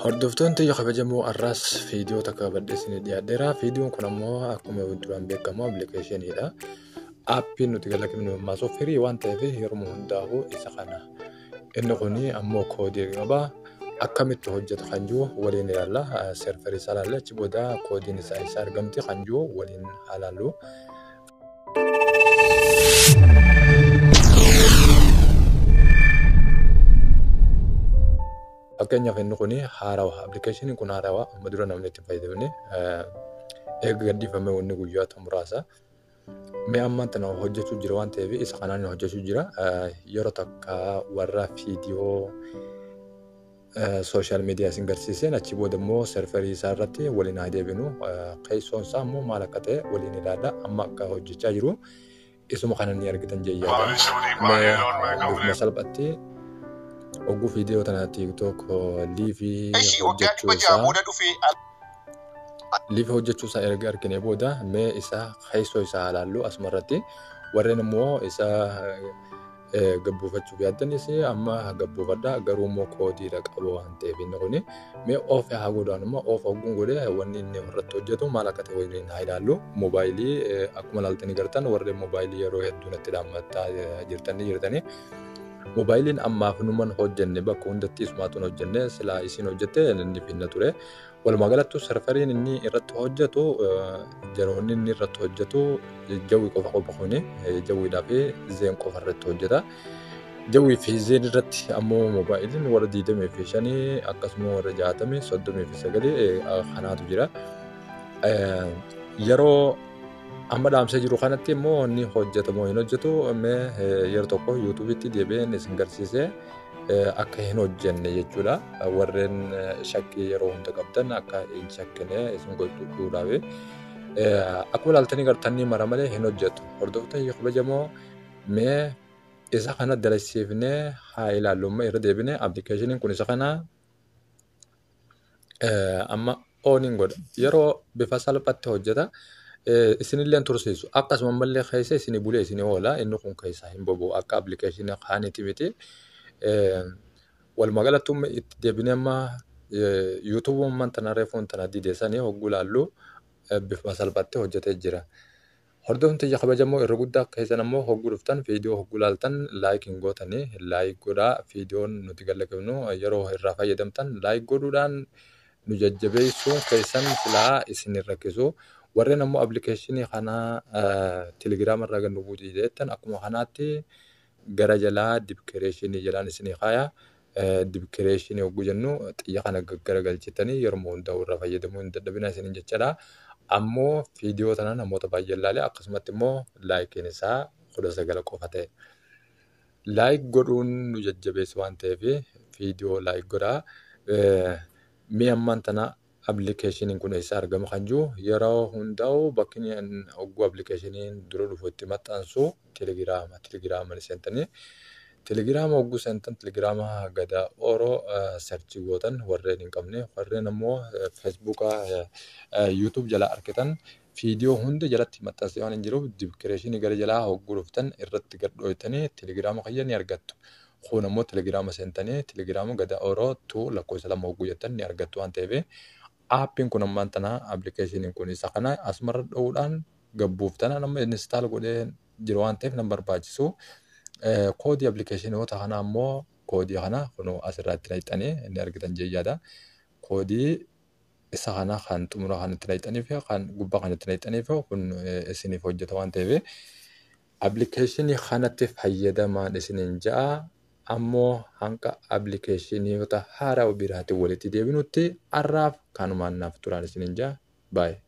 Hordoftoonni tiyya kabajamoo har'aas viidiyoo takka qabadhee isinii dhiyaadheera. Viidiyoon kun ammoo akkuma duraan beekamu appilikeeshiniidha. Aappiin nuti kalaqnu ammaa firii waan ta'eef yeroo hundaa'u isa kana. Inni kun ammoo koodii qaba. Akkamitti hojjeta kan jiru waliin ilaalla. Serverii isaa ilaalla. Achi booda koodiin isaa eessa argamti kan jiru waliin haa ilaallu. Fakkeenyaaf inni kun haarawaa. Appilikeeshiniin kun haarawaa. Amma dura namni itti fayyadamne eega gadhiifamee wanni guyyaa muraasa. Mee ammaan tana hojjechuu jira waan ta'eef isa kanaan hojjechuu jira. Yeroo takka warra viidiyoo sooshaal miidiyaa isin garsiiseen achi booda immoo serverii isaa irratti waliin haa deebinu. Keessoon isaa immoo maal akka ta'e waliin ilaalla. Amma akka hojjechaa jiru isuma kana ni argitan jechuudha. Mee bifuma salphatti ogguu viidiyoo tana TikTok liivii Eshi waggaa hojjechuu 600 isaa booda dhufee liivii hojjechuu isaa erga argine booda mee isa keessoo isaa haa ilaallu asuma irratti warreen immoo isa gabbuufachuuf yaaddanis amma gabbuufadha garuu immoo koodiidha qaba waan ta'eef inni kuni mee oof haa godhaan immoo oof hogguun godhe wanni inni irratti hojjetu maal akka ta'e waliin haa ilaallu. Moobaayilii akkuma ilaaltanii gartan warreen moobaayilii yeroo hedduu natti dhaammataa jirtanii jirtanii. Moobaayiliin ammaaf numan hojjenne bakka hundatti isumaatuun hojjenne silaa isin hojjette inni finna ture. Walumaa galattu serveriin inni irratti hojjetu yeroonni inni irratti hojjetu jawwi qofa qofa kuni jawwiidhaa fi zeen qofa irratti hojjeta. Jawwii fi zeen irratti ammoo moobaayiliin warra 25 akkasuma warra 60 39 kanaatu jira. Yeroo amma dhaamsee jiru kanatti immoo inni hojjeta moo hin hojjetu mee yeroo tokko yuutuubitti deebi'een isin garsiisee akka hin hojjenne jechuudha. Warreen shakkii yeroo hunda qabdan akka hin shakkine isin gochuudhaaf. Akkuma ilaaltanii gartanii mara malee hin hojjetu. Hordoftoonni kabajamoo mee isa kana dalasiifnee haa ilaallu amma irra deebine appilikeeshiniin kun isa kana amma ooniin godha. Yeroo bifa salphatti hojjeta. Isinillee tursiisu. Akkasuma ammallee keessa isinii bulee isinii oola. Inni kun keessaa hin bobu akka appilikeeshinii kaaniiti miti. Walumaa galatti itti deebinee amma yuutuubuun tana reefuun tana dideessanii hogguu ilaallu bifa salphatti hojjetee jira. Hordoftoonni tiyya kabajamoo irra guddaa keessan ammoo hogguu dhuftan viidiyoo hogguu ilaaltan like hin gootanii like godhaa viidiyoon nuti gallaqabnu yeroo irraa fayyadamtan like godhuudhaan nu jajjabeessuun keessan silaa isin hin rakkisu. Warreen ammoo appilikeeshinii kana telegiraama irraa gad nu buutii jettan akkuma kanaatti gara jalaa dibkireeshinii jalaan isinii kaaya. Dibkireeshinii hogguu jennu xiyya kana gaggaragalchitanii yeroo hundaa'u irraa fayyadamuu hin dadhabina isiniin jechaadha. Ammoo viidiyoo tana namoota baay'ee ilaale akkasumatti immoo laayikiin isaa 19 qofa ta'e. Like godhuun nu jajjabeessa waan ta'eef viidiyoo like godhaa. Mee ammaan tana appilikeeshiniin kun eessa argama kan jiru yeroo hundaa'u bakki hogguu appilikeeshiniin dura dhufu itti maxxansu telegiraama. Telegiraama seentanii telegiraama hogguu seentan telegiraama gada oroo search gootan warreen hin qabne warreen ammoo feesbuuka yuutuub jala argitan viidiyoo hunda jalatti maxxansee waan hin jiruuf dibkireeshinii gara jalaa hogguu dhuftan irratti gad dhooytanii telegiraama kiyya ni argattu. Kun ammoo telegiraama seentanii telegiraama gada oroo tuu lakkoofsa 2 hogguu jettan ni argattu waan ta'eef aappiin kun ammaan tana appilikeeshiniin kun isa kana asumarra dho'uudhaan gabbuuftan amma install godhee jiru waan ta'eef nan barbaachisu. Koodii appilikeeshinoota kana ammoo koodii kana kunoo asirraa itti naqxanii inni argitan jechaadha. Koodii isa kana kan xumura kan itti naqxanii fi kan gubbaa kan itti naqxanii fi kun isiniif hojjeta waan ta'eef appilikeeshinii kanatti fayyadamaan isiniin ja'a. Ammoo hanga appilikeeshinoota haaraa biraatiin walitti deebinutti har'aaf kanumaan naaf turaan isiniin ja'a. Baay'ee.